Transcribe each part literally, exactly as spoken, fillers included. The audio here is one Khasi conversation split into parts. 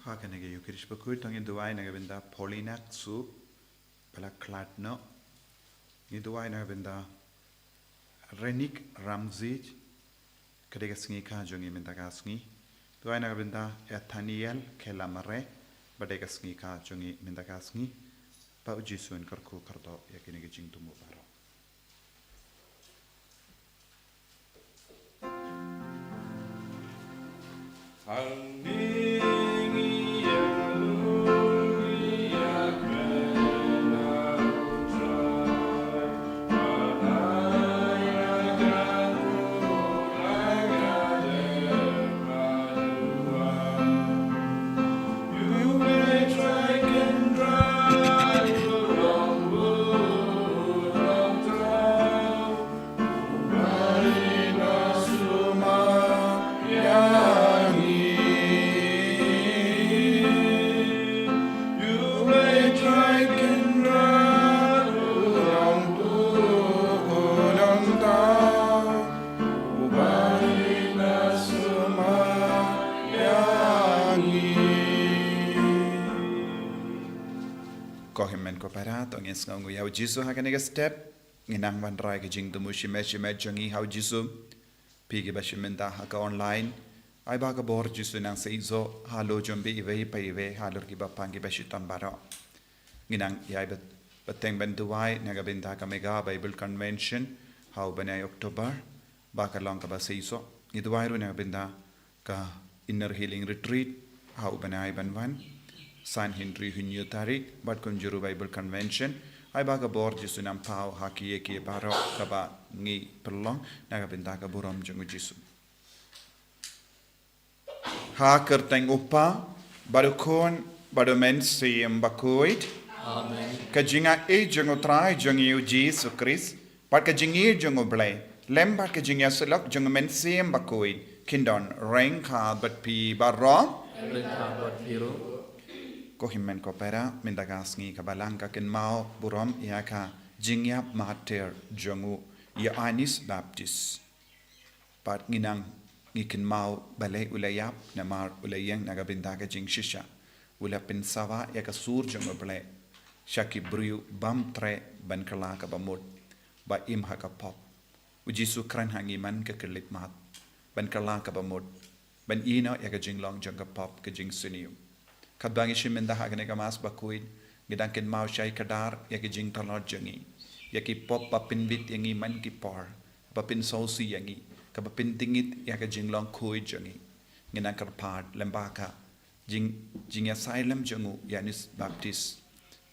Ha kane ka Eucharist bakhuid to ngin duwai na ka bynta Paulina Ksu, ba la khlad noh. Ngin duwai na ka bynta Renik Ramzij, ka dei ka sngi kha jong ngi mynta ka sngi. Duwai na ka bynta Ethaniel Kelamare, ba dei ka sngi kha jong ngi mynta ka sngi. Ba U Jisu un kyrkhu kyrdoh ïa kine ki jingthmu baroh. Ko hynmen ko para, to ngin sngewnguh ïa U Jisu ha kane ka step. Ngin nang wanrah ïa ka jingthmu shimet shimet jong ngi ha U Jisu. Phi kiba shim bynta ha ka online, ai ba ka bor Jisu nang sa ïoh halor jong phi iwei pa iwei, halor ki bapang kiba shitom baroh. Ngin nang ïai bteng ban duwai na ka bynta ka Mega Bible Convention ha u bnai October, ba ka long kaba sa ïoh. Ngi duwai ruh na ka bynta ka Inner Healing Retreat ha u bnai ban wan, san hynriew hynñiew tarik, bad kumjuh ruh Bible Convention. Ai ba ka bor Jisu nang paw ha kiei kiei baroh kaba ngi pynlong na ka bynta ka burom jong U Jisu. Ha ka kyrteng U Kpa, bad U Khun, bad U Mynsiem Bakhuid. Amen. Ka jingaiei jong U Trai jong ngi U Jisu Khrist, bad ka jingïeit jong U Blei, lem bad ka jingïasyllok jong U Mynsiem Bakhuid, kin don ryngkat bad phi baroh. Ryngkat bad phi ruh. Ko hynmen ko para, mynta ka sngi ka Balang ka kynmaw burom ïa ka jingïap martyr jong u Ïoannis Baptist. Bad ngi nang ngi kynmaw balei u la ïap, namar u la ïeng na ka bynta ka jingshisha. U la pynsawa ïa ka sur jong U Blei sha ki briew bym treh ban kylla kaba mut, ba im ha ka pop. U Jisu kren ha ngi man ka khyllipmat ban kylla kaba mut, ban ïehnoh ïa ka jinglong jong ka pop ka jingsniew. Katba ngi shim bynta ha kane ka Mass bakhuid, ngi dang kynmaw shai kdar ïa ka jingtlot jong ngi, ïa ki pop ba pynbit ïa ngi man ki por, ba pynsngewsih ïa ngi, kaba pyntngit ïa ka jinglong khuid jong ngi. Ngi nang kyrpad lem bad ka jing, jingïasaid lem jong u Ïoannis Baptist,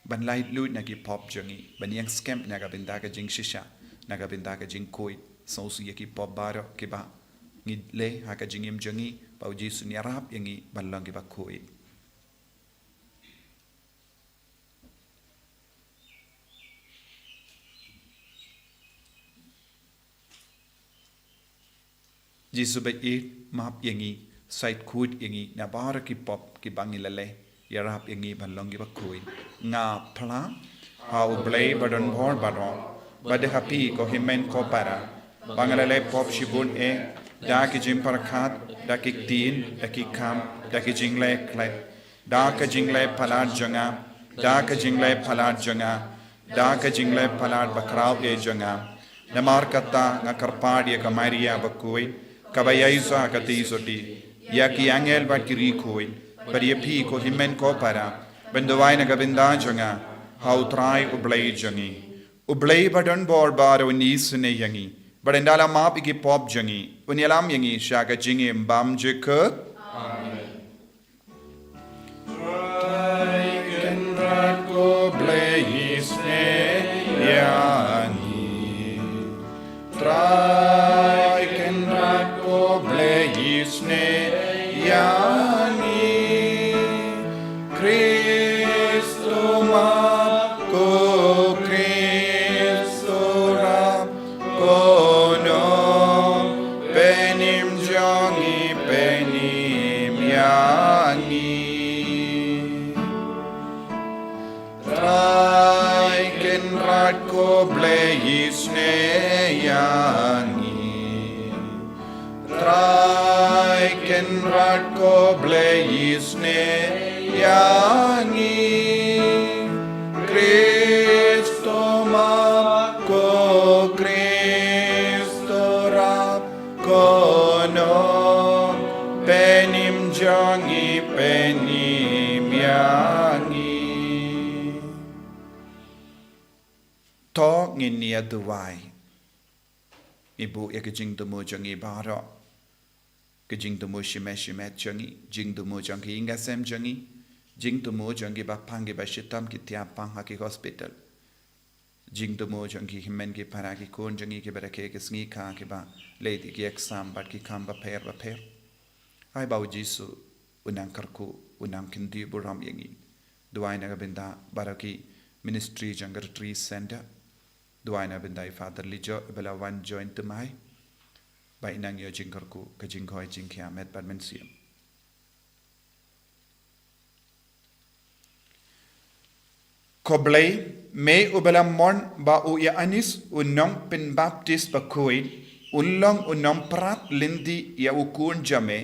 ban laitluid na ki pop jong ngi, ban ïeng skhem na ka bynta ka jingshisha, na ka bynta ka jingkhuid. Sngewsih ïa ki pop baroh kiba ngi leh ha ka jingim jong ngi, ba U Jisu un ïarap ïa ngi ban long kiba khuid. Jisu ba ïeit, map ïa ngi, said khuid ïa ngi na baroh ki pop kiba ngi la leh, ïarap ïa ngi ban long kiba khuid. Nga phla ha U Blei ba don bor baroh, bad ha phi ko hynmen ko para, ba nga la leh pop shibun eh, da ki jingpyrkhat, da ki ktien, da ki kam, da ki jingleh khleh, da ka jingleh palat jong nga, da ka jingleh palat jong nga, da ka jingleh palat bakhraw eh jong nga. Namar kata nga kyrpad ïa ka Maria bakhuid, kaba ïaisah ha ka Theisotti, ïa ki angel bad ki riewkhuid, bad ïa phi ko hynmen ko para, ban duwai na ka bynta jong nga ha U Trai U Blei jong ngi. U Blei ba don bor baroh un isynei ïa ngi, bad un da la map ïa ki pop jong ngi, un ïalam ïa ngi sha ka jingim bymjukut. Amen. Trai Kynrad ko Blei isynei ïa ngi. Trai Kynrad ko Blei isynei ïa ngi. Khrist u map, ko Khrist u rap, ko nong pynim jong ngi, pynim ïa ngi. Trai Kynrad ko Blei isynei ïa ngi. Trai Kynrad ko Blei isynei ïa ngi. Khristomar ko Khristorap ko Nongpynim jong ngi, pynim ïa ngi. To ngin ïa duwai. Ngi buh ïa ka jingthmu jong ngi baroh. Ka jingthmu shimet shimet jong ngi, jingthmu jong ki ïing ki sem jong ngi, jingthmu jong kiba pang kiba shitom ki tiap pang ha ki hospital. Jingthmu jong ki hynmen ki para ki khun jong ngi kiba rakhe ki sngi ka kiba leit ïa ki exam bad ki kam bapher bapher. Ai ba u Jisu u nang kyrkhu, u nang kyntiew burom ïa ngi. Duwai na ka bynta baroh ki ministry jong ka Retreat Center. Duwai na bynta i Father Lijo, iba la wan join thymmai. Ba in nang ïoh jingkyrkhu, ka jingkhoi jingkhia met bad mynsiem. Ko Blei, me uba la mon ba u Ïoannis u nongpynbaptis bakhuid, un long u nongpyrkhat lynti ïa u Khun jong me,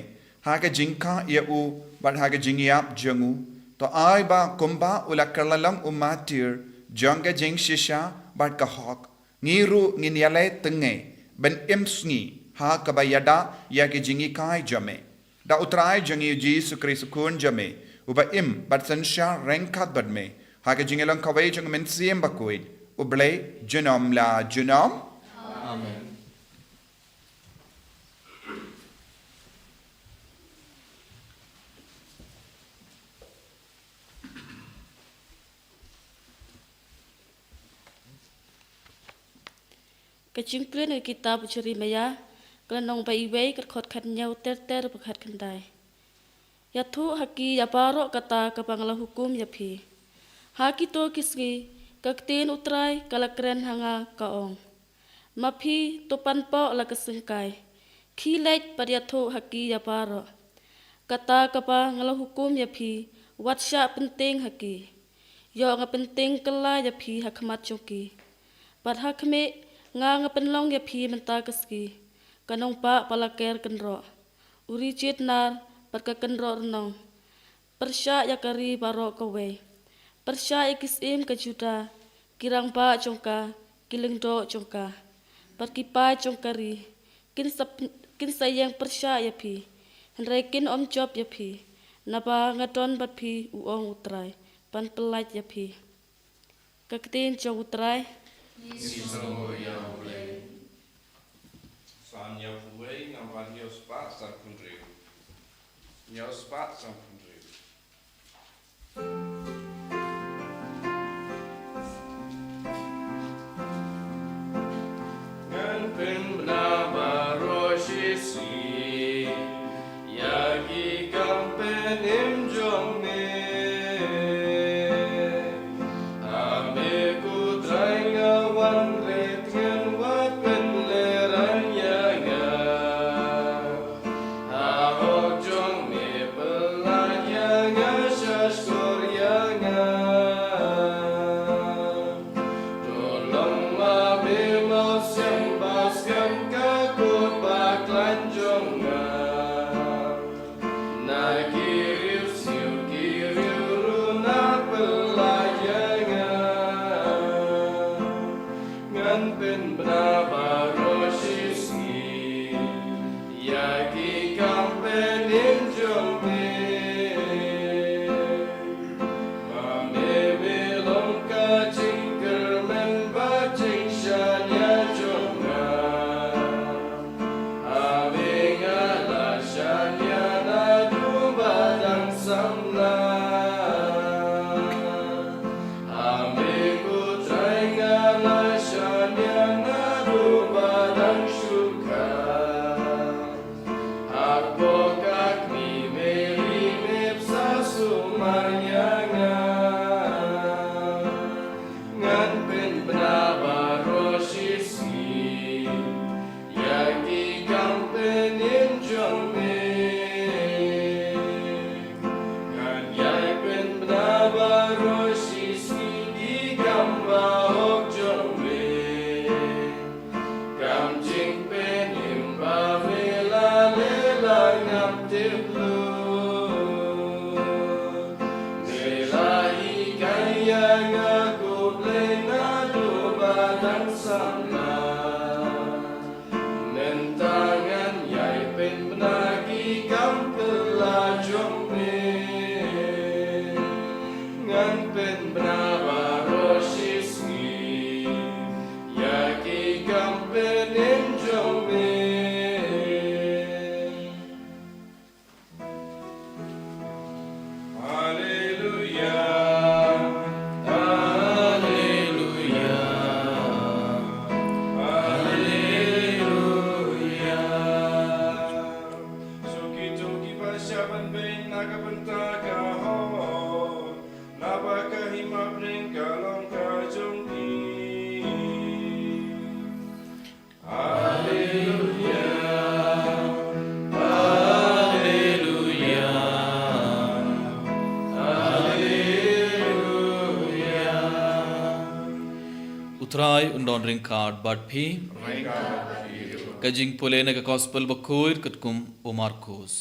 ha ka jingkha ïa u, bad ha ka jingïap jong u, to ai ba kumba u la kylla long u martyr, jong ka jingshisha, bad ka hok, ngi ruh ngin ïaleh tyngnge, ban im sngi, ha kaba ïada, ïa ki jinghikai jong me. Da u Trai jong ngi u Jisu Khrist u Khun jong me, uba im, bad synshar ryngkat bad me, ha ka jingïalong kawei jong u Mynsiem Bakhuid, u Blei, junom la junom. Amen. Ka jingkren na ka kitab u Jeremaïah, ka lynnong ba iwei, ka dkhot khathynñiew ter ter bad khatkhyndai. Ïathuh ha ki ïa baroh kata kaba nga la hukum ïa phi. Ha kito ki sngi, ka ktien u Trai ka la kren ha nga ka ong. Ma phi to pan poh la ka syngkai. Khie leit bad ïathuh ha ki ïa baroh. Kata kaba nga la hukum ïa phi, wat shah pyntieng ha ki. Ïoh nga pyntieng kylla ïa phi ha khmat jong ki. Bad ha khmih, nga nga pynlong ïa phi mynta ka sngi. Ka nongbah ba la ker kynroh. U ri jied nar, bad ka kynroh rnong. Pyrshah ïa ka ri baroh kawei. Pyrshah ïa ki syiem ka Judah, ki rangbah jong ka, ki lyngdoh jong ka. Bad ki paid jong ka ri, kin sa, kin sa ïeng pyrshah ïa phi. Hynrei kin ym jop ïa phi. Naba nga don bad phi u ong u Trai, ban pyllait ïa phi. Ka ktien jong u Trai. Ngi sngewbha ïa u Blei. Salm hynñiewphew wei, ngan wan hynñiewspah sanphew. Hynñiewspah sanphew. Ngan pynbna baroh shi sngi ïa ki kam pynim jong me. Ha me ko Trai nga wan rit, ngan wad pynlehraiñ ïa nga. Ha hok jong me pyllait ïa nga, shahshkor ïa nga. To long ma me mawsiang ba skhem, ka kot ba khlaiñ jong nga. Te blu. Te la hi kaya nga ko Blei na do ba dang sama. Ngan tangan yai pynbna ki kam kylla jong me. Ngan pynbna baroh shi sngi ïa ki kam pynim jong me. Haleluya. Haleluya. Haleluya. Shu kito kiba shah ban beiñ na ka bynta ka hok, naba ka hima bneng ka long ka jong ki. Haleluya. Haleluya. Haleluya. U Trai un don ryngkat bad phi. Ka jingpule na ka Gospel bakhuid katkum u Markus.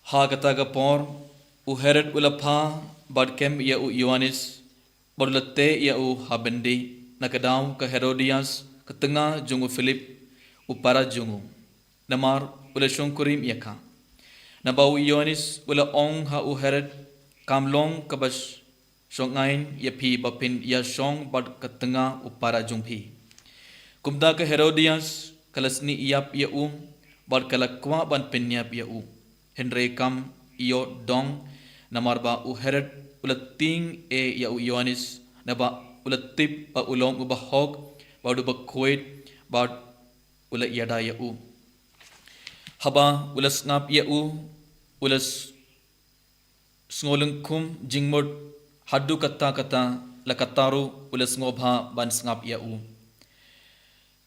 Ha kata ka por, u Herod u la pha bad kem ïa u Ïoannis, bad u la teh ïa u ha byndi, na ka daw ka Herodias, ka tnga jong u Philip, u para jong u. Namar u la shongkurim ïa ka. Naba u Ïoannis u la ong ha u Herod, kam long kaba sh-, shong aiñ ïa phi ba phin ïashong bad ka tnga u para jong phi. Kumta ka Herodias ka la snieh ïap ïa u, bad ka la kwah ban pynïap ïa u. Hynrei kam ïoh dong, namar ba u Herod u la tieng eh ïa u Ïoannis, naba u la tip ba u long uba hok, bad uba khuid, bad u la ïada ïa u. Haba u la sngap ïa u, u la s-, sngewlyngkhum jingmut, haduh katta katta, la katta ruh u la sngewbha ban sngap ïa u.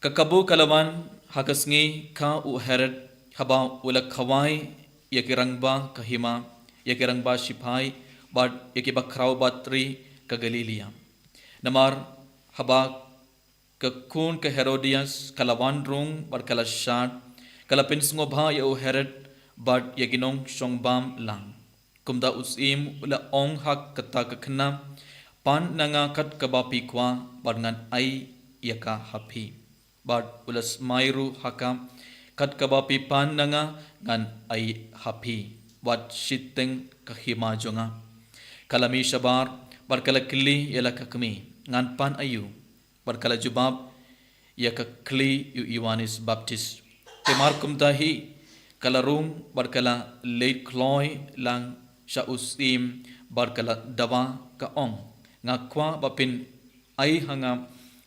Ka kabu ka la wan ha ka sngi ka u Herod, haba u la khawai ïa ki rangbah ka hima, ïa ki rangbah shipai, bad ïa ki bakhraw batri ka Galilia. Namar haba ka khun ka Herodias ka la wan rung bad ka la shad, ka la pynsngewbha ïa u Herod bad ïa ki nongshongbam lang. Kumta u syiem u la ong ha kata ka khynnah, pan na nga kat kaba phi kwah, bad ngan ai ïa ka ha phi. Bad u la smai ruh ha ka, kat kaba phi pan na nga ngan ai ha phi, wat shiteng ka hima jong nga. Ka la mih shabar, bad ka la kylli ïa la ka kmie, ngan pan aïu? Bad ka la jubab ïa ka khlieh u Ïoannis Baptis. Te mar kumta hi, ka la rung bad ka la leit kloi lang sha u syiem bad ka la dawa ka ong, nga kwah ba phin ai ha nga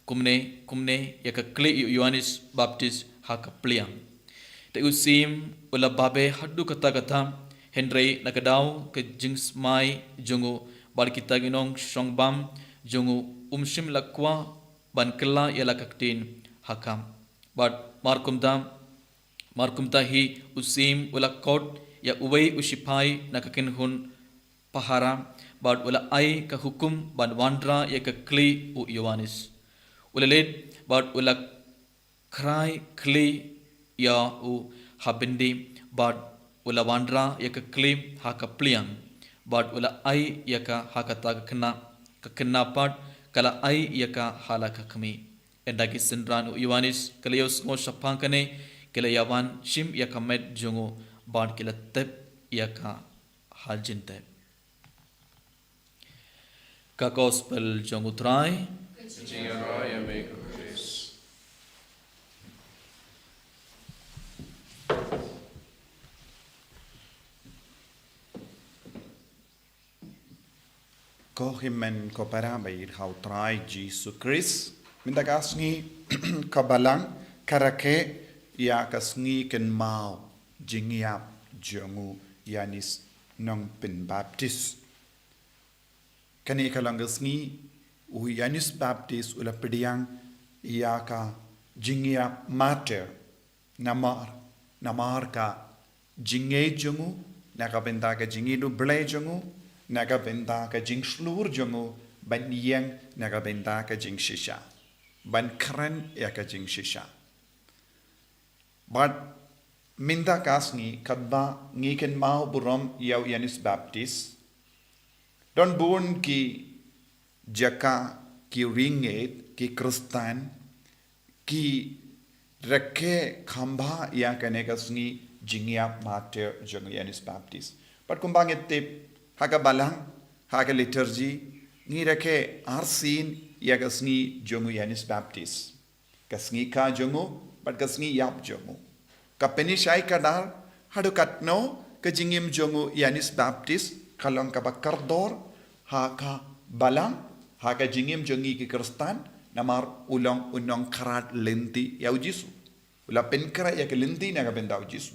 kumne kumne ïa ka khlieh u Ïoannis Baptis ha ka pliang. Te u syiem u la babe haduh katta katta, hynrei na ka daw ka jingsmai jong u bad kita ki nongshongbam jong u, um shym la kwah ban kylla ïa la ka ktien ha ka. Bad mar kumta, mar kumta hi u syiem u la khot ïa uwei u shipai na ka kynhun pahara, bad u la ai ka hukum ban wanrah ïa ka khlieh u Ïoannis. U la leit bad u la khrai khlieh ïa u ha byndi, bad u la wanrah ïa ka khlieh ha ka pliang, bad u la ai ïa ka ha kata ka khynnah, ka khynnah pat ka la ai ïa ka ha la ka kmie. Ynda ki synran u Ïoannis ki la ïohsngew shaphang kane, ki la ïawan shim ïa ka met jong u, bad ki la tep ïa ka ha jingtep. Ka Gospel jong u Trai. Ka jingïaroh ïa me ko Khrist. Ko hynmen ko para ba ïeit ha u Trai Jisu Khrist. Mynta ka sngi ka Balang ka rakhe ïa ka sngi kynmaw jingïap jong u Ïoannis Nongpynbaptis. Kane ka long ka sngi u Ïoannis Baptis u la pdiang ïa ka jingïap martyr. Namar, namar ka jingngeit jong u, na ka bynta ka jingïeit U Blei jong u, na ka bynta ka jingshlur jong u, ban ïeng na ka bynta ka jingshisha. Ban kren ïa ka jingshisha. Bad mynta ka sngi katba ngi kynmaw burom ïa u Ïoannis Baptist, don bun ki jaka, ki ri ngeit, ki Khristan ki rakhe kham bha ïa kane ka sngi jingïap martir jong u Ïoannis Baptist. Bad kumba ngi tip ha ka balang, ha ka liturgy, ngi rakhe arsien ïa ka sngi jong u Ïoannis Baptist. Ka sngi kha jong u bad ka sngi ïap jong u. Ka pynïasoh kdar haduh katno ka jingim jong u Ïoannis Baptist ka long kaba kordor ha ka balang, ha ka jingim jong ngi ki Khristan, namar u long u nongkyrad lynti ïa u Jisu. U la pynkhreh ïa ka lynti na ka bynta u Jisu.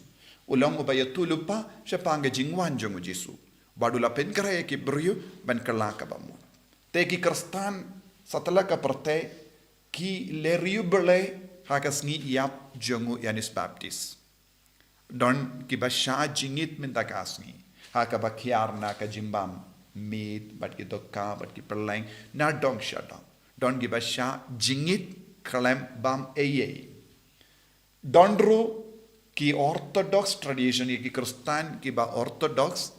U long uba ïathuhlypa shaphang ka jingwan jong u Jisu. Bad u la pynkhreh ïa ki briew ban kylla ka bamut. Te ki Khristan satlak ka pyrthei ki la riewblei ha ka sngi ïap jong u Ïoannis Baptist. Don kiba shah jingit mynta ka sngi ha kaba khia na ka jingbam miet bad ki dohkha bad ki pylleng na dong sha dong. Don kiba shah jingit khlem bam ei ei. Don ruh ki Orthodox tradition, ïa ki Khristan kiba Orthodox,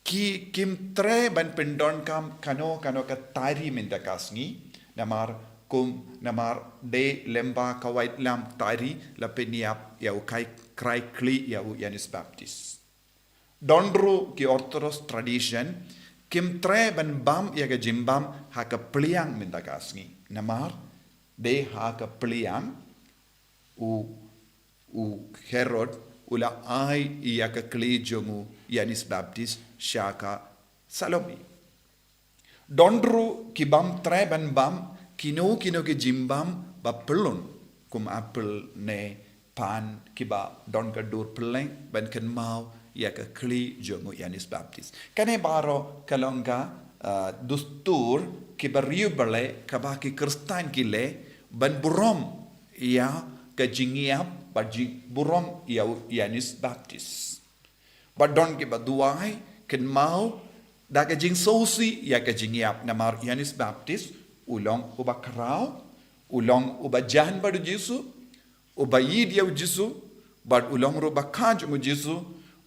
ki kim treh ban pyndonkam kano kano ka tari mynta ka sngi, namar kum, namar dei lyngba ka waitlam tari la pynïap ïa u kai, krai khlieh ïa u Ïoannis Baptist. Don ruh ki Orthodox tradition kim treh ban bam ïa ka jingbam ha ka pliang mynta ka sngi, namar dei ha ka pliang u, u Herod u la ai ïa ka khlieh jong u Ïoannis Baptist sha ka Salome. Don ruh ki bym treh ban bam kino kino ki jingbam ba pyllun, kum apel ne pan kiba don ka dur pylleng ban kynmaw ïa ka khlieh jong u Ïoannis Baptist. Kane baroh ka long ka, ah, dustur kiba riewblei kaba ki Khristan ki leh ban burom ïa ka jingïap bad jing, burom ïa u Ïoannis Baptist. Bad don kiba duwai kynmaw da ka jingsngewsih ïa ka jingïap, namar u Ïoannis Baptist u long uba khraw, u long uba jan bad u Jisu, uba ïeit ïa u Jisu, bad u long ruh bakha jong u Jisu.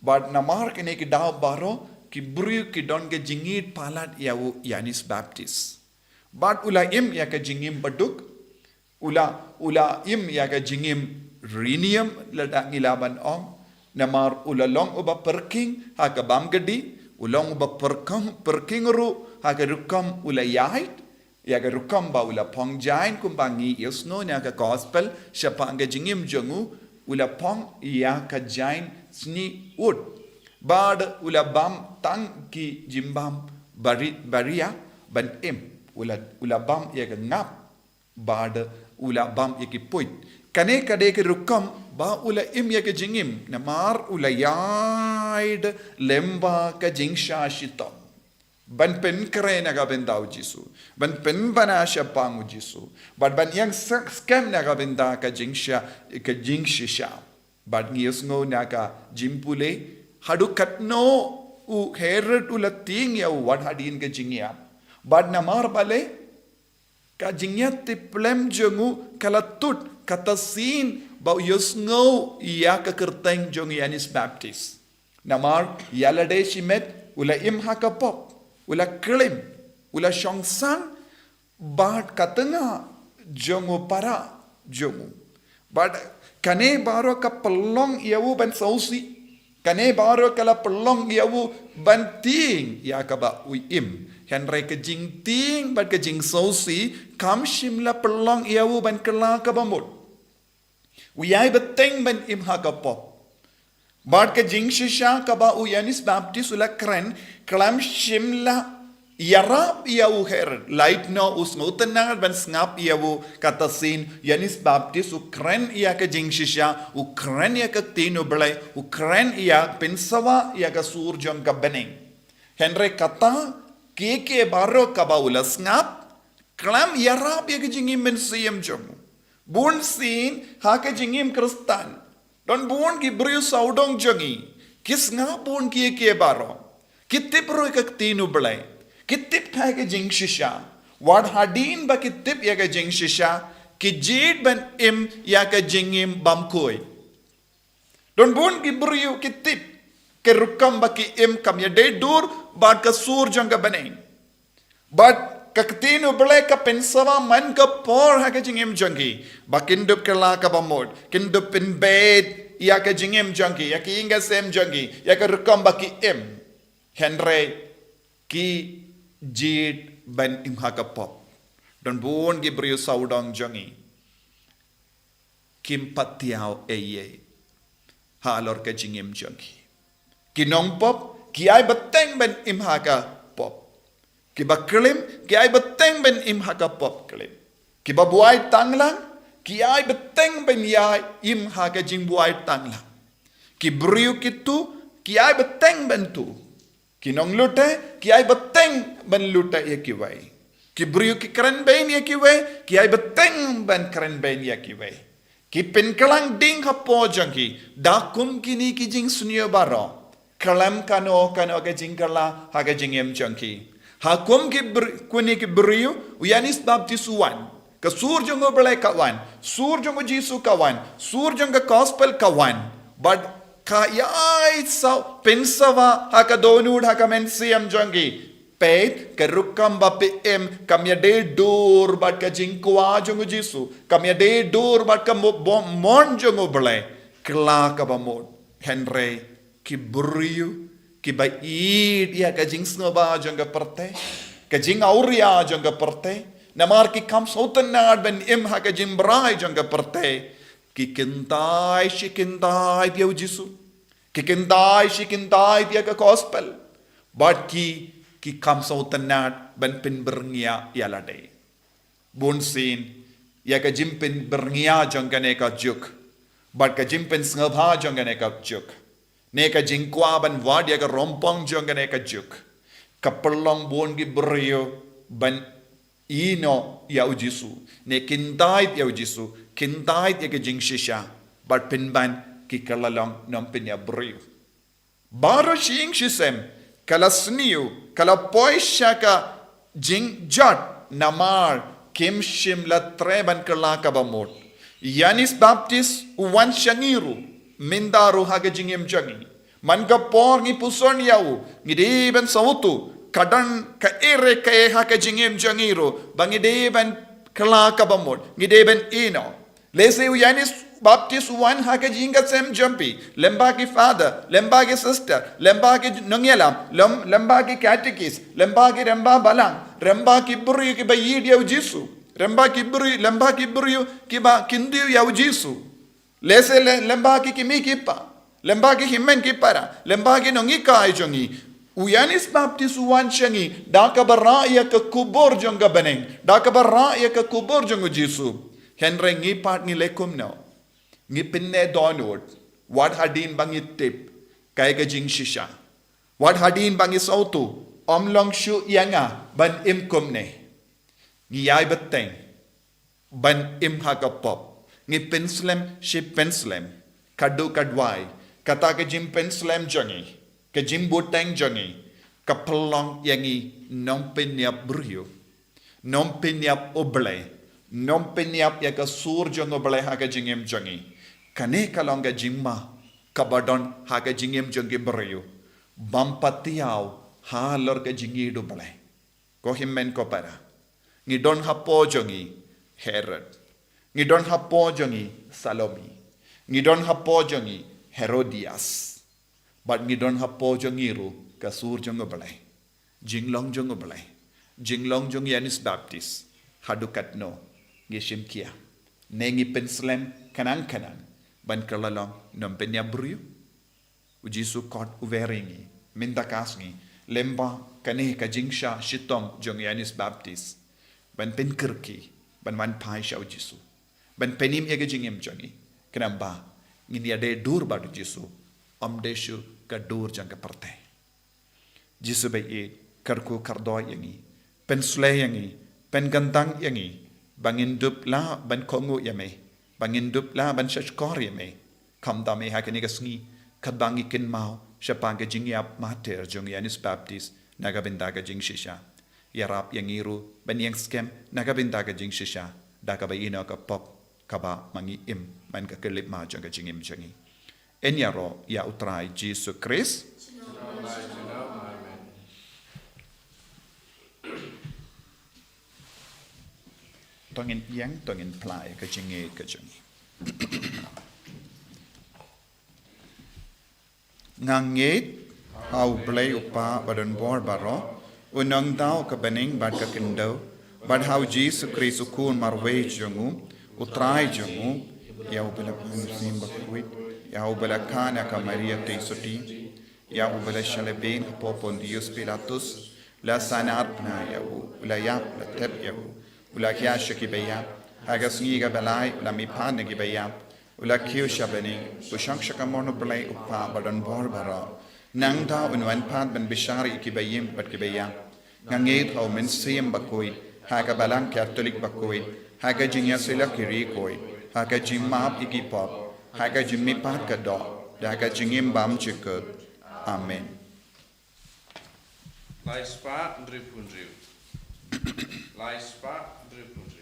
Bad namar kine ki daw baroh ki briew ki don ka jingïeit palat ïa u Ïoannis Baptist. Bad u la im ïa ka jingim baduk, u la, u la im ïa ka jingim riewniam, lada ngi lah ban ong, namar u la long uba pyrkhing ha ka bymkdei, u long uba pyrkhing, pyrkhing ruh ha ka rukom u la ïaid, ïa ka rukom ba u la phong jaiñ, kumba ngi ïohsngew na ka gospel shaphang ka jingim jong u, u la phong ïa ka jaiñ snieh ud. Bad u la bam tang ki jingbam bari, baria ban im, u la, u la bam ïa ka ngap, bad u la bam ïa ki puit. Kane ka dei ka rukom ba u la im ïa ka jingim, namar u la ïaid lyngba ka jingshah shitom ban pynkhreh na ka bynta u Jisu, ban pynbna shaphang u Jisu, bad ban ïeng sak skhem na ka bynta ka jingshah, ka jingshisha. Bad ngi ïohsngew na ka jingpule, haduh katno u Herod u la tieng ïa u wat hadien ka jingïap. Bad namar balei? Ka jingïatiplem jong u ka la tut, kata shisien ba u ïohsngew ïa ka kyrteng jong u Ïoannis Baptist. Namar ïa lade shimet u la im ha ka pop, u la klim, u la shong sang bad ka tnga jong u para jong u. Bad kane baroh ka pynlong ïa u ban sngewsih. Kane baroh ka la pynlong ïa u ban tieng ïa kaba u im. Hynrei ka jingtieng bad ka jingsngewsih kam shym la pynlong ïa u ban kylla ka bamut. U ïai bteng ban im ha ka pop. Bad ka jingshisha kaba u Ïoannis Baptist u la kren, khlem shym la ïarap ïa u Herod. Lait noh u sngewtynnad ban sngap ïa u, kata shisien u Ïoannis Baptist u kren ïa ka jingshisha, u kren ïa ka ktien u Blei, u kren ïa pynsawa ïa ka sur jong ka bneng. Hynrei kata kiei kiei baroh kaba u la sngap, khlem ïarap ïa ka jingim mynsiem jong u. Bun sien ha ka jingim Khristan, don bun ki briew sawdong jong ngi, ki sngap bun kiei kiei baroh, ki tip ruh ïa ka ktien u Blei, ki tip ha ka jingshisha. Wat hadien ba ki tip ïa ka jingshisha, ki jied ban im ïa ka jingim bymkhuid. Don bun ki briew ki tip ka rukom ba ki im kam ïadei dur bad ka sur jong ka bneng. Bad ka ktien U Blei ka pynsawa man ka por ha ka jingim jong ki ba kin dup kylla kaba mut, kin dup pynbeit ïa ka jingim jong ki, ïa ka ïing ka sem jong ki, ïa ka rukom ba ki im. Hynrei ki jied ban im ha ka pop. Don bun ki briew sawdong jong ngi kim pat thiaw ei ei halor ka jingim jong ki. Ki nongpop ki ai bteng ban im ha ka pop. Ki ba klim ki ai bteng ban im ha ka pop klim. Ki ba buai tanglang ki ai bteng ban ïa im ha ka jingbuai tanglang. Ki briew ki tu ki ai bteng ban tu. Ki nonglute ki ai bteng ban lute ïa kiwei. Ki briew ki kren bein ïa kiwei ki ai bteng ban kren bein ïa kiwei. Ki pynkylla ding hapoh jong ki da kum kine ki jingsniew baroh. Khlem kano kano ka jingkylla ha ka jingim jong ki. Ha kum ki br- kine ki briew u Ïoannis Baptist u wan. Ka sur jong U Blei ka wan, sur jong U Jisu ka wan, sur jong ka gospel ka wan. Bad ka ïai saw pynsawa ha ka dohnud ha ka mynsiem jong ki. Peit ka rukom ba phi im kam ïadei dur bad ka jingkwah jong U Jisu, kam ïadei dur bad ka mo- bo- mon jong U Blei. Kylla kaba mut. Hynrei ki briew ki ba ïeit ïa ka jingsngewbha jong ka pyrthei, ka jingawria jong ka pyrthei. Namar ki kham sngewtynnad ban im ha ka jingbrai jong ka pyrthei. Ki kyntait shi kyntait ïa U Jisu. Ki kyntait shi kyntait ïa ka gospel. Bad ki ki kham sngewtynnad ban pynbyrngia ïa lade. Bunsien ïa ka jingpynbyrngia jong kane ka juk bad ka jingpynsngewbha jong kane ka juk, ne ka jingkwah ban wad ïa ka rompong jong kane ka juk, ka pynlong bun ki briew ban ïehnoh ïa U Jisu, ne kyntait ïa U Jisu, kyntait ïa ka jingshisha, bad pynban ki kylla long nongpynïap briew. Baroh shi ïing shi sem ka la sniew, ka la poi sha ka jingjot namar kim shym la trei ban kylla kaba mut. Ïoannis Baptist u wan sha ngi ruh, mynta ruh ha ka jingim jong ngi. Man ka por ngi puson ïa u, ngi dei ban sngewthuh ka don kaei re kaei ha ka jingim jong ngi ruh ba ngi dei ban kylla kaba mut, ngi dei ban ïehnoh. Lehse u Ïoannis Baptist u wan ha ka jingïaseng jong phi, lyngba ki father, lyngba ki sister, lyngba ki nongïalam, lym- lyngba ki katikis, lyngba ki rangbah balang, lyngba ki briew ki ba ïeit ïa U Jisu, lyngba ki briew, lyngba ki briew ki ba kyndiah ïa U Jisu. Lehse le- lyngba ki kmie ki kpa, lyngba ki hynmen ki para, lyngba ki nonghikai jong ngi. U Ïoannis Baptist u wan sha ngi da kaba rah ïa ka kubur jong ka bneng, da kaba rah ïa ka kubur jong U Jisu. Hynrei ngi pat ngi leh kumno? Ngi pynneh dohnud wat hadien ba ngi tip kaei ka jingshisha, wat hadien ba ngi sngewthuh ym long shuh ïa nga ban im kumne. Ngi ïai bteng ban im ha ka pop. Ngi pynslem shi pynslem, ka duh ka duwai. Kata ka jingpynslem jong ngi, ka jingbteng jong ngi, ka pynlong ïa ngi nongpynïap briew, nongpynïap U Blei, nongpynïap ïa ka sur jong U Blei ha ka jingim jong ngi. Kane ka long ka jingma kaba don ha ka jingim jong ki briew bym pat thiaw halor ka jingïeit U Blei. Ko hynmen ko para, ngi don hapoh jong ngi Herod, ngi don hapoh jong ngi Salome, ngi don hapoh jong ngi Herodias, bad ngi don hapoh jong ngi ruh ka sur jong U Blei, jinglong jong U Blei, jinglong jong u Ïoannis Baptist. Haduh katno ngi shim khia ne ngi pynslem khnang khnang ban kylla long nongpynïap briew? U Jisu kot u wer ïa ngi mynta ka sngi lyngba kane ka jingshah shitom jong u Ïoannis Baptist ban pynkyrkieh, ban wan phai sha U Jisu, ban pynim ïa ka jingim jong ngi, khnang ba ngin ïadei dur bad U Jisu, ym dei shuh ka dur jong ka pyrthei. Jisu ba ïeit, kyrkhu kyrdoh ïa ngi, pynsleh ïa ngi, pynkyntang ïa ngi ba ngin dup lah ban kohnguh ïa me, ba ngin dup lah ban shahshkor ïa me. Khamtam eh ha kane ka sngi, katba ngi kynmaw shaphang ka jingïap martyr jong u Ïoannis Baptist na ka bynta ka jingshisha, ïarap ïa ngi ruh ban ïeng skhem na ka bynta ka jingshisha da kaba ïehnoh ka pop kaba ma ngi im man ka khyllipmat jong ka jingim jong ngi. Yn ïaroh ïa U Trai Jisu Khrist. To ngin ïeng, to ngin plie ka jingngeit ka jong ngi. Nga ngeit ha U Blei U Kpa ba don bor baroh, u nongdaw ka bneng bad ka khyndew, bad ha U Jisu Khrist u Khun marwei jong u, U Trai jong u, ïa uba la pynïaid bakhuid, ïa uba la kha na ka Maria Theisotti, ïa uba la shah lehbeiñ hapoh Pontius Pilatus, la sahnarphna ïa u, u la ïap, la thep ïa u, u la hiar sha ki baïap, ha ka sngi kaba lai u la mihpat na ki baïap, u la kiew sha bneng, u shong sha ka mon U Blei U Kpa ba don bor baroh. Nangta un wan pat ban bishar ïa ki baïm bad ki baïap. Nga ngeit ha U Mynsiem Bakhuid, ha ka Balang Katholik bakhuid, ha ka jingïasyllok ki riewkhuid, ha ka jingmap ïa ki pop, ha ka jingmihpat ka doh, da ka jingim bymjukut. Amen. Lai spah hynriewphew hynriew. Lai spah hynriewphew hynriew.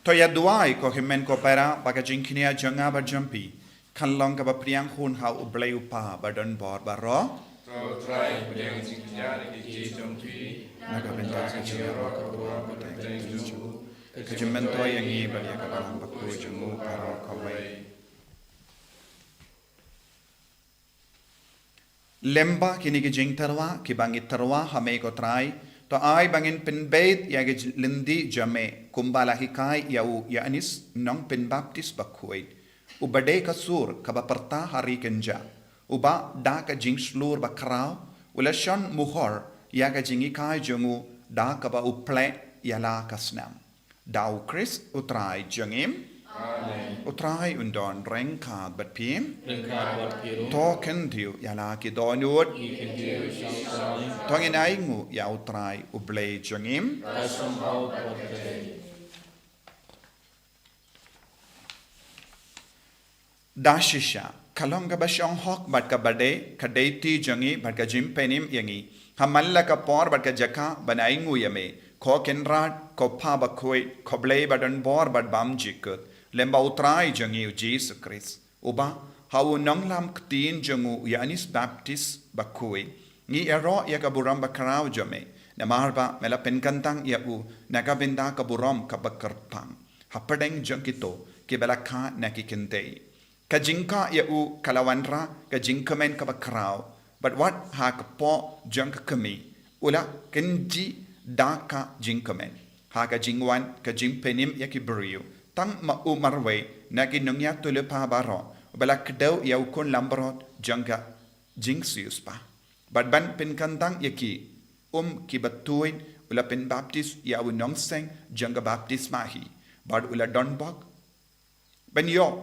To ïa duwai ko hynmen ko para ba ka jingkñia jong nga bad jong phi kan long kaba pdiang hun ha U Blei U Kpa ba don bor baroh. To Trai, pdiang jingkñia ïa ki jong phi. Na ka bynta ka jingïaroh ka burom ka bteng jong u, ka jingmyntoi ïa ngi bad ïa ka Balang Bakhuid jong u baroh kawei. Lyngba kine ki jingtyrwa kiba ngi tyrwa ha me ko Trai, to ai ba ngin pynbeit ïa ka lynti jong me kumba la hikai ïa u Ïoannis Nongpynbaptis Bakhuid, uba dei ka sur kaba pyrta ha ri kynja, uba da ka jingshlur bakhraw u la shon muhor ïa ka jinghikai jong u da kaba u plie ïa la ka snam. Da U Khrist U Trai jong ngi. Amen. U Trai un don ryngkat bad phi. Ryngkat bad phi ruh. To kyntiew ïa la ki dohnud. Ngi kyntiew sha U Trai. To ngin ainguh ïa U Trai U Blei jong ngi. Ka sngewbha bad ka jingim. Da shisha, ka long kaba shong hok bad kaba dei, ka dei ti jong ngi bad ka jingpynim ïa ngi. Ha man la ka por bad ka jaka ban ainguh ïa me, ko Kynrad, ko Kpa Bakhuid, ko Blei ba don bor bad bymjukut, lyngba U Trai jong ngi U Jisu Khrist. Uba ha u nonglam ktien jong u Ïoannis Baptis Bakhuid, ngi ïaroh ïa ka burom bakhraw jong me, namar ba me la pynkyntang ïa u na ka bynta ka burom kaba kyrpang hapdeng jong kito kiba la kha na ki kynthei. Ka jingkha ïa u ka la wanrah ka jingkmen kaba khraw, bad wat ha ka kpoh jong ka kmie u la kynjih da ka jingkmen. Ha ka jingwan ka jingpynim ïa ki briew, tang ma u marwei na ki nongïathuhlypa baroh, ba la kdew ïa u khun langbrot jong ka jingsiewspah. Bad ban pynkyntang ïa ki um kiba tuid u la pynbaptis ïa u nongseng jong ka baptisma hi, bad u la donbok ban ïoh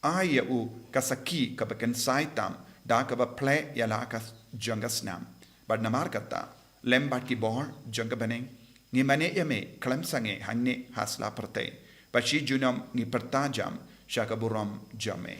ai ïa u ka sakhi kaba kynsai tam da kaba plie ïa la ka jong ka snam. Bad namar kata, lem bad ki bor jong ka bneng, ngi mane ïa me khlem sangeh hangne ha sla pyrthei, bad shi junom ngi pyrta jam sha ka burom jong me.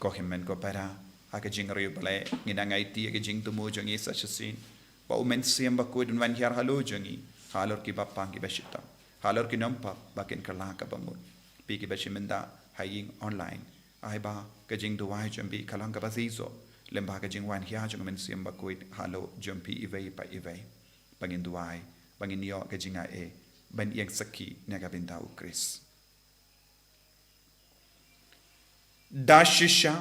Ko hynmen ko para, ha ka jingriewblei, ngi nang aiti ïa ka jingthmu jong ngi sa shisien ba U Mynsiem Bakhuid un wan hiar halor jong ngi, halor ki bapang ki bashitom, halor ki nongpop ba kin kylla ka bamut. Phi ki ba shim bynta ha ïing online, ai ba ka jingduwai jong phi ka long kaba shisha lyngba ka jingwan hiar jong U Mynsiem Bakhuid halor jong phi iwei pa iwei. Ba ngin duwai, ba ngin ïoh ka jingaiei ban ïeng sakhi na ka bynta U Khrist. Da shisha,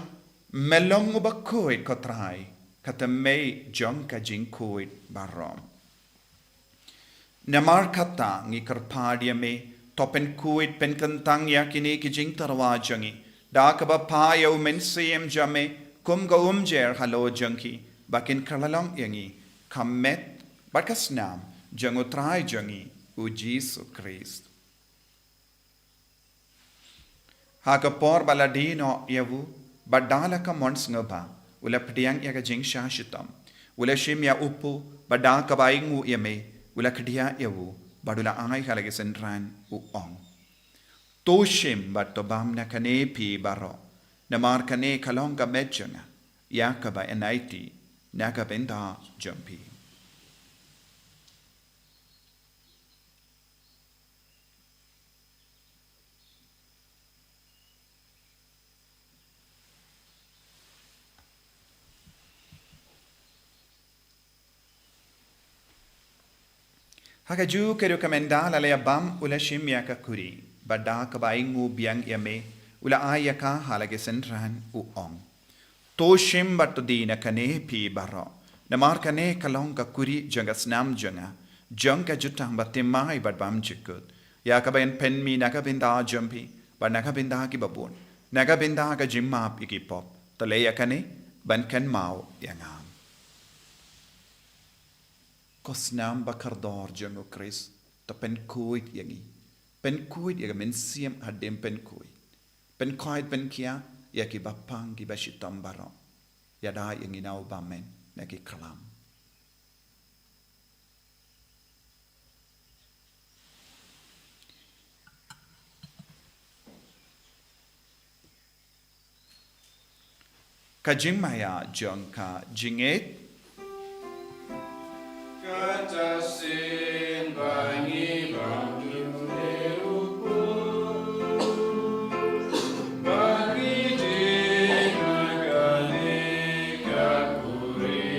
me long uba khuid, ko Trai, ka tymmen jong ka jingkhuid baroh. Namar kata ngi kyrpad ïa me, to pynkhuid pynkyntang ïa kine ki jingtyrwa jong ngi da kaba phah ïa U Mynsiem jong me kum ka umjer halor jong ki, ba kin kylla long ïa ngi ka met bad ka snam jong U Trai jong ngi U Jisu Khrist. Ha ka por ba la die noh ïa u, bad da la ka mon sngewbha, u la pdiang ïa ka jingshah shitom. U la shim ïa u kpu, bad da kaba ainguh ïa me, u la khie ïa u, bad u la ai ha la ki synran, u ong: To shim bad to bam na kane phi baroh, namar kane ka long ka met jong nga, ïa kaba yn aiti na ka bynta jong phi. Ha kajuh ka rukom, ynda la ïa bam, u la shim ïa ka kuri, bad da kaba ainguh biang ïa me, u la ai ïa ka ha la ki synran, u ong: To shim bad to die na kane phi baroh, namar kane ka long ka kuri jong ka snam jong nga, jong ka jutang bathymmai bad bymjukut, ïa kaba yn pynmih na ka bynta jong phi bad na ka bynta kiba bun, na ka bynta ka jingmap ïa ki pop. To leh ïa kane ban kynmaw ïa nga. Ko snam bakordor jong U Khrist, to pynkhuid ïa ngi. Pynkhuid ïa ka mynsiem hadien pynkhuid. Pynkhuid pynkhia ïa ki bapang ki bashitom baroh. Ïada ïa ngi na u bymman na ki khlam. Ka jingmaïa jong ka jingngeit. Kata shisien ba ngi bam jingeh u kpu, ba ngi die na kane ka kuri,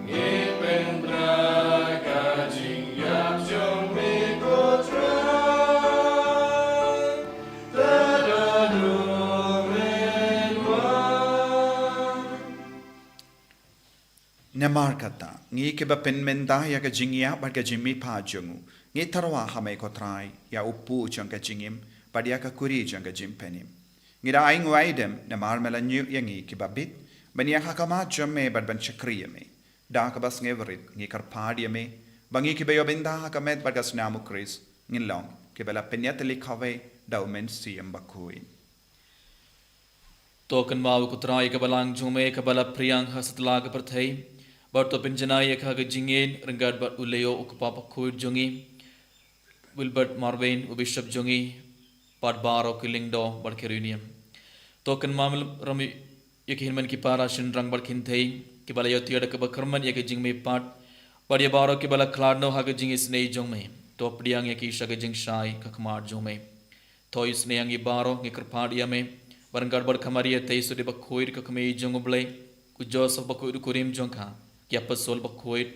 ngi pynbna ka jingïap jong me, ko Trai. Namar kata, ngi kiba pynmynta ïa ka jingïap bad ka jingmihpat jong u, ngi tyrwa ha me ko Trai, ïa u kpu jong ka jingim, bad ïa ka kuri jong ka jingpynim. Ngi da ainguh aidem, namar me la ñiew ïa ngi kiba bit, ban ïaid ha khmat jong me bad ban shakri ïa me. Da kaba sngewrit ngi kyrpad ïa me, ba ngi kiba ïoh bynta ha ka met bad ka snam u Khrist, ngin long kiba la pynïatylli kawei da u Mynsiem Bakhuid. To kynmaw ko Trai ïa ka balang jong me kaba la phriang ha satlak ka pyrthei, bad to pynjanai ïa ka ha ka jingïeit ryngkat bad u Leo u kpa bakhuid jong ngi, Wilbert Marwein u bishop jong ngi, bad baroh ki lyngdoh bad ki riewniam. To kynmaw ram ïa ki hynmen ki para shynrang bad kynthei kiba la ïatiar da kaba kyrmen ïa ka jingmihpat, bad ïa baroh kiba la khlad noh ha ka jingisynei jong me. To pdiang ïa ki sha ka jingshai ka khmat jong me. To isynei ïa ngi baroh, ngi kyrpad ïa me, bad ryngkat bad ka Maria Theisotti bakhuid ka Kmie jong u Blei, u Joseph bakhuid u kurim jong ka, ki apostol bakhuid,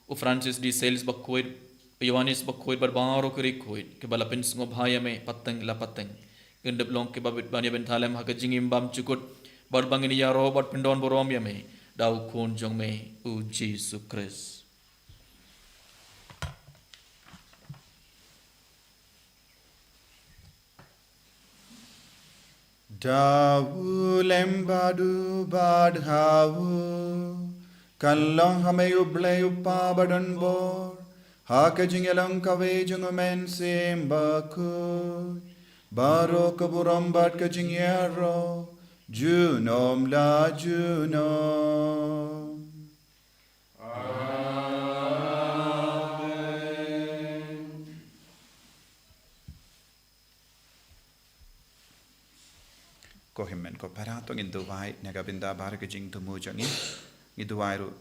u Francis de Sales bakhuid, u Ïoannis bakhuid bad baroh ki riewkhuid kiba la pynsngewbha ïa me pateng la pateng. Ngin dep long kiba bit ban ïa bynta lem ha ka jingim bymjukut, bad ba ngin ïaroh bad pyndonburom ïa me da u Khun jong me u Jisu Khrist. Da u lem bad u bad ha u, kan long ha me U Blei U Kpa badonbor, ha ka jingïalong kawei jong U Mynsiem Bakhuid, baroh ka burom bad ka jingïaroh junom la junom. Amen. Ko hynmen ko para, to ngin duwai na ka bynta baroh ki jingthmu jong ngi. Ngi duwai ruh,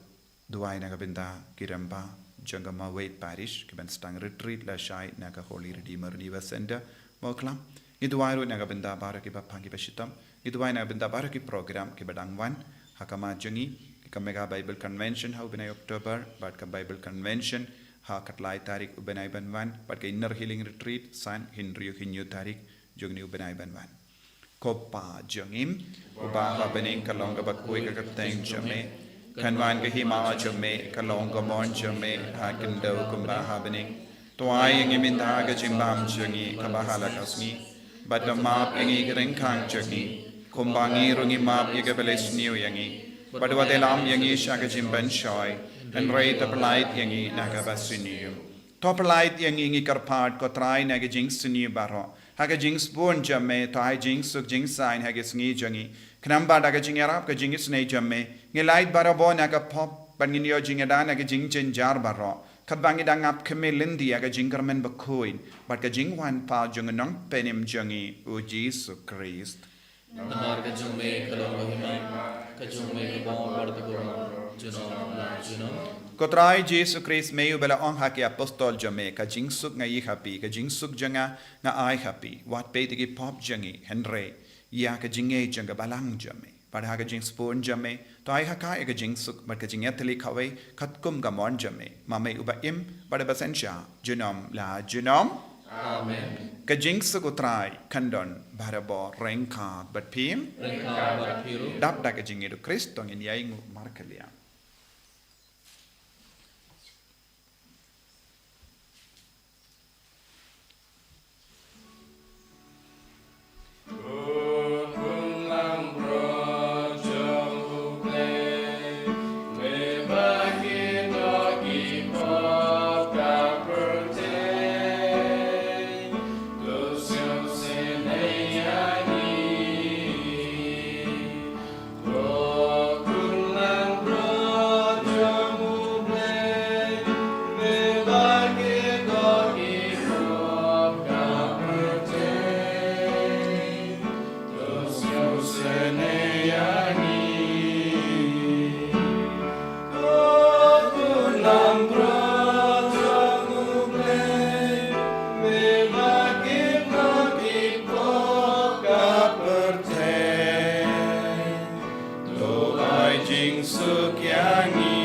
duwai na ka bynta ki rangbah jong ka Maweit Parish kiban sdang retreat lashai na ka Holy Redeemer Revival Centre, Mawkhlam. Ngi duwai ruh na ka bynta baroh kiba pang kiba shitom. Ngi duwai na ka bynta baroh ki program kiba dang wan ha khmat jong ngi, ki ka Mega Bible Convention ha u bnai October, bad ka Bible Convention ha ka khatlai tarik u bnai ban wan, bad ka Inner Healing Retreat san hynriew hynñiew tarik jong une u bnai ban wan. Ko Pa jong ngi uba ha bneng, ka long kaba khuid ka kyrteng jong me. Kan wan ka hima jong me, ka long ka mon jong me ha khyndew kumba ha bneng. To ai ïa ngi mynta ka jingbam jong ngi kaba ha la ka sngi. Bad to map ïa ngi ki ryngkang jong ngi, kumba ngi ruh ngi map ïa kiba la isniew ïa ngi. Bad wat ïalam ïa ngi sha ka jingbymshoi, hynrei to pyllait ïa ngi na kaba sniew. To pyllait ïa ngi, ngi kyrpad ko Trai, na ka jingsniew baroh. Ha ka jingsbun jong me, to ai jingsuk jingsaiñ ha ka sngi jong ngi. Khnang ba da ka jingïarap ka jingisynei jong me, ngin lait barabor na ka pop, bad ngin ïoh jingïada na ka jingjynjar baroh, katba ngi dang ap khmih lynti ïa ka jingkyrmen bakhuid bad ka jingwan pat jong u Nongpynim jong ngi, u Jisu Khrist. Namar ka jong me ka long ka hima, ka jong me ka bor bad ka burom, junom la junom. Ko Trai Jisu Khrist, me uba la ong ha ki apostol jong me, ka jingsuk nga ïoh ha phi, ka jingsuk jong nga nga ai ha phi. Wat peit ïa ki pop jong ngi, hynrei ïa ka jingngeit jong ka balang jong me. Bad ha ka jingsbun jong me, to ai ha ka ïa ka jingsuk bad ka jingïatylli kawei katkum ka mon jong me, ma me uba im bad uba synshar junom la junom. Amen. Ka jingsuk u Trai kan don barabor ryngkat bad phi. Ryngkat bad phi ruh. Dap da ka jingngeit u Khrist to ngin ïai nguh markylliang. To ai jingsuk ïa ngi.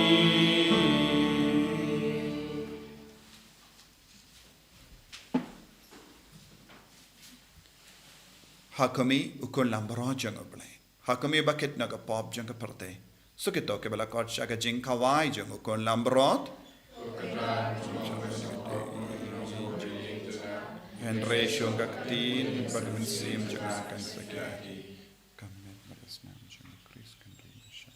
Ha khmih, u khun langbrot jong U Blei. Ha khmih, ba kit na ka pop jong ka pyrthei. Suk ïa kito kiba la khot sha ka jingkhawai jong u khun langbrot. Hynrei shong ka ktien bad ka mynsiem jong nga kan sa khih. Ka met bad ka snam jong u Khrist kan ring bashah.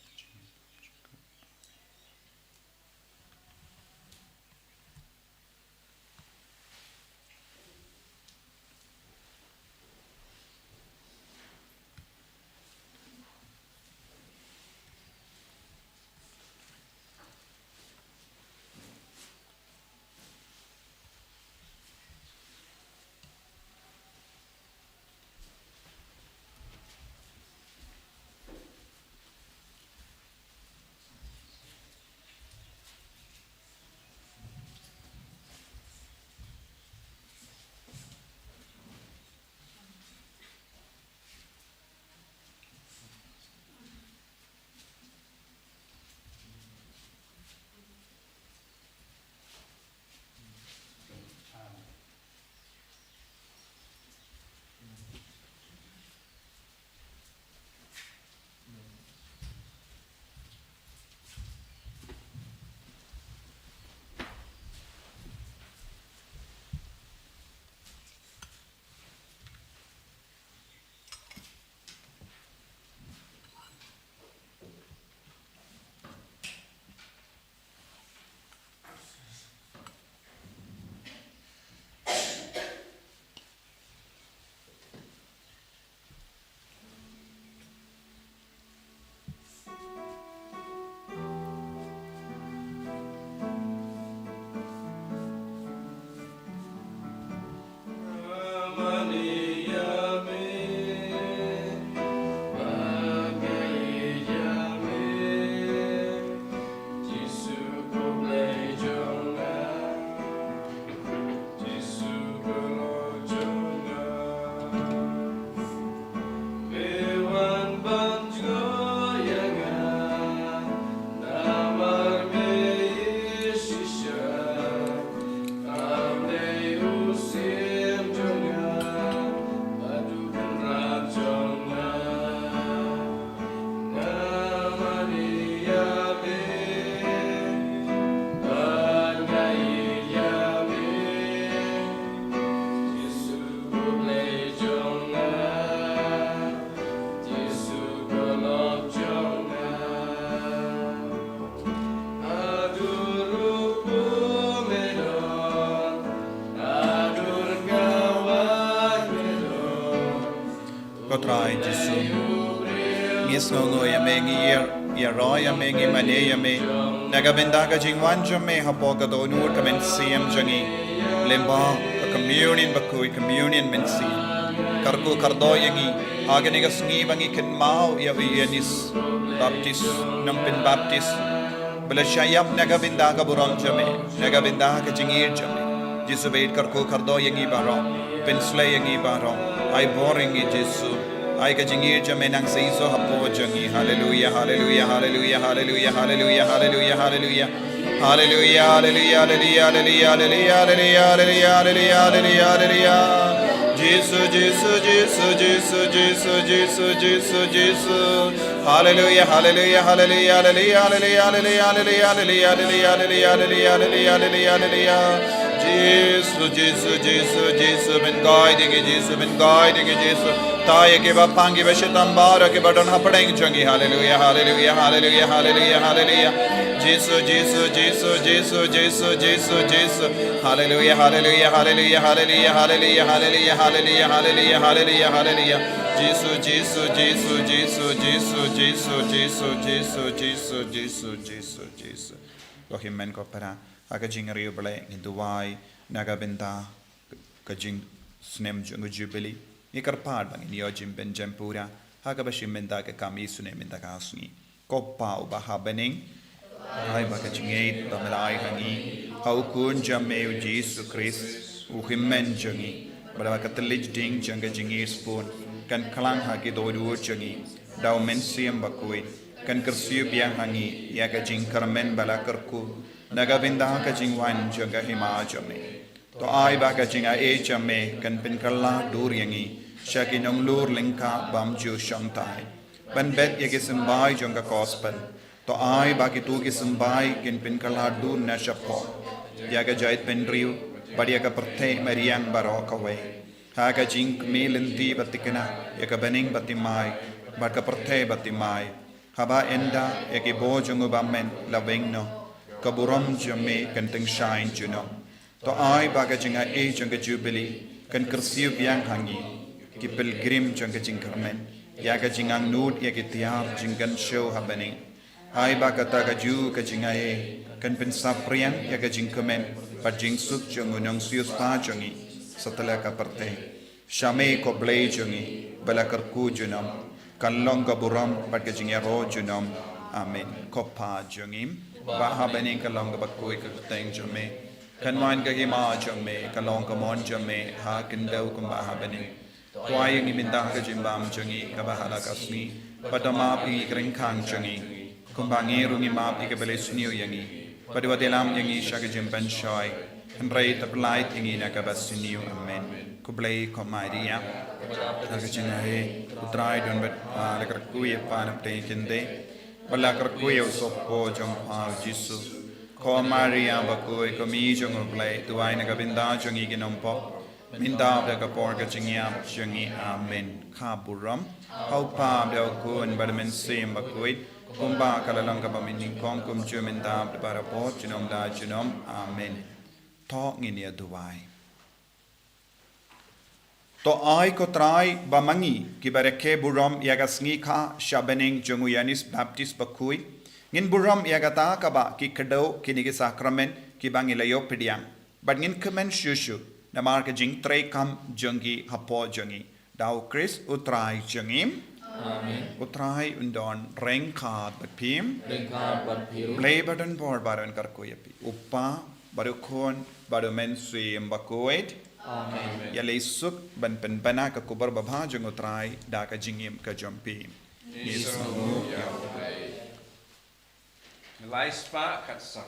Jisu. Ngi sngewnguh ïa me, ngi ïa, ïaroh ïa me, ngi mane ïa me. Na ka bynta ka jingwan jong me hapoh ka dohnud ka mynsiem jong ngi. Lyngba ka communion bakhuid, communion mynsiem. Kyrkhu kyrdoh ïa ngi. Ha kane ka sngi ba ngi kynmaw ïa u Ïoannis Baptis, nongpynbaptis. Ba la shah ïap na ka bynta ka burom jong me, na ka bynta ka jingïeit jong me. Jisu bad kyrkhu kyrdoh ïa ngi baroh, pynsleh ïa ngi baroh. Ai bor ïa ngi Jisu. Ai ka jingïeit jong me nang seisoh hapoh jong ngi. Haleluia, haleluia, haleluia, haleluia, haleluia, haleluia, haleluia. Haleluia, haleluia, haleluia, haleluia, haleluia. Jisu, Jisu, Jisu, Jisu, Jisu, Jisu, Jisu, Jisu. Haleluia, haleluia, haleluia, haleluia. Jisu, Jisu, Jisu, Jisu, pynguid ïa ngi Jisu. Thaw ïa kiba pang, kiba shitom baroh, kiba don hapdeng jong ngi. Haleluia, haleluia, haleluia, haleluia, haleluia. Jisu, Jisu, Jisu, Jisu, Jisu, Jisu, Jisu. Haleluia, haleluia, haleluia, haleluia, haleluia, haleluia, haleluia, haleluia, haleluia, haleluia. Jisu, Jisu, Jisu, Jisu, Jisu, Jisu, Jisu, Jisu, Jisu, Jisu, Jisu. Ko hynmen ko para, ha ka jingriewblei ngin duwai na ka bynta ka jingsnem jong ka Jubili. Ngi kyrpad ba ngin ïoh jingpynjem pura ha kaba shim bynta ka kam Jisu ne mynta ka sngi. Ko Pa uba ha bneng, ai ba ka jingïeit ba me la ai ha ngi ha u Khun jong me u Jisu Khrist, u hynmen jong ngi, bad ba ka thylliej ding jong ka jingïeit sbun kan khlang ha ki dohnud jong ngi da u Mynsiem Bakhuid, kan kyrsiew biang ha ngi ïa ka jingkyrmen ba la kyrkhu na ka bynta ka jingwan jong ka hima jong me. To ai ba ka jingaiei jong me kan pynkylla dur ïa ngi sha ki nonglur lyngkha bym ju shongthait ban bet ïa ki symbai jong ka Gospel. To ai ba kito ki symbai kin pynkylla dur na shapoh ïa ka jaitbynriew bad ïa ka pyrthei mariang baroh kawei, ha ka jingkmie lynti ba thikna ïa ka bneng bad thymmai bad ka pyrthei bad thymmai, haba ynda ïa ki bor jong u Bymman la weng noh, ka burom jong me kan tyngshaiñ junom. To ai ba ka jingaiei jong ka Jubili kan kyrsiew biang ha ngi, ki pilgrim jong ka jingkyrmen, ïa ka jingangnud ïa ki tiar jingkynshew ha bneng. Ai ba kata kajuh ka jingaiei kan pynsaphriang ïa ka jingkmen bad jingsuk jong u nongsiewspah jong ngi satlak ka pyrthei. Sha me ko Blei jong ngi ba la kyrkhu junom, kan long ka burom bad ka jingïaroh junom. Amen. Ko Pa jong ngi ba ha bneng, kan long kaba khuid ka kyrteng jong me. Kan wan ka hima jong me, kan long ka mon jong me ha khyndew kumba ha bneng. To ai ïa ngi mynta ka jingbam jong ngi kaba ha la ka sngi. Bad to map ïa ngi ki ryngkang jong ngi, kumba ngi ruh ngi map ïa kiba leh sniew ïa ngi. Bad wat ïalam ïa ngi sha ka jingpynshoi, hynrei to pyllait ïa ngi na kaba sniew. Amen. Khublei ko Maria, ha ka jingaiei, u Trai u don bad pha. La kyrkhu ïa pha na pdeng ki khyndai bad la kyrkhu ïa u sohpoi jong pha u Jisu. Ko Maria bakhuid, ko Mei jong u Blei, duwai na ka bynta jong ngi ki nongpop, mynta bad ha ka por ka jingïap jong ngi. Amen. Ka burom ha u Pa bad ha u Khun bad ha u Mynsiem Bakhuid, kumba ka la long kaba mynnyngkong, kumjuh mynta bad barabor, junom la junom. Amen. To ngin ïa duwai. To ai ko Trai ba ma ngi kiba rakhe burom ïa ka sngi kha sha bneng jong u Ïoannis Baptis Bakhuid, ngin burom ïa kata kaba ki kdew kine ki sakramen kiba ngi la ïoh pdiang. Bad ngin kmen shuh shuh namar ka jingtrei kam jong ki hapoh jong ngi. Da u Khrist u Trai jong ngi. Amen. U Trai un don ryngkat bad phi. Ryngkat bad phi ruh. Blei ba don bor baroh un kyrkhu ïa phi. U Pa bad u Khun bad u Mynsiem Bakhuid. Amen. Ïaleh suk ban pynbna ka khubor babha jong u Trai da ka jingim ka jong phi. Ngi sngewnguh ïa u Trai. Lai spah khatsaw.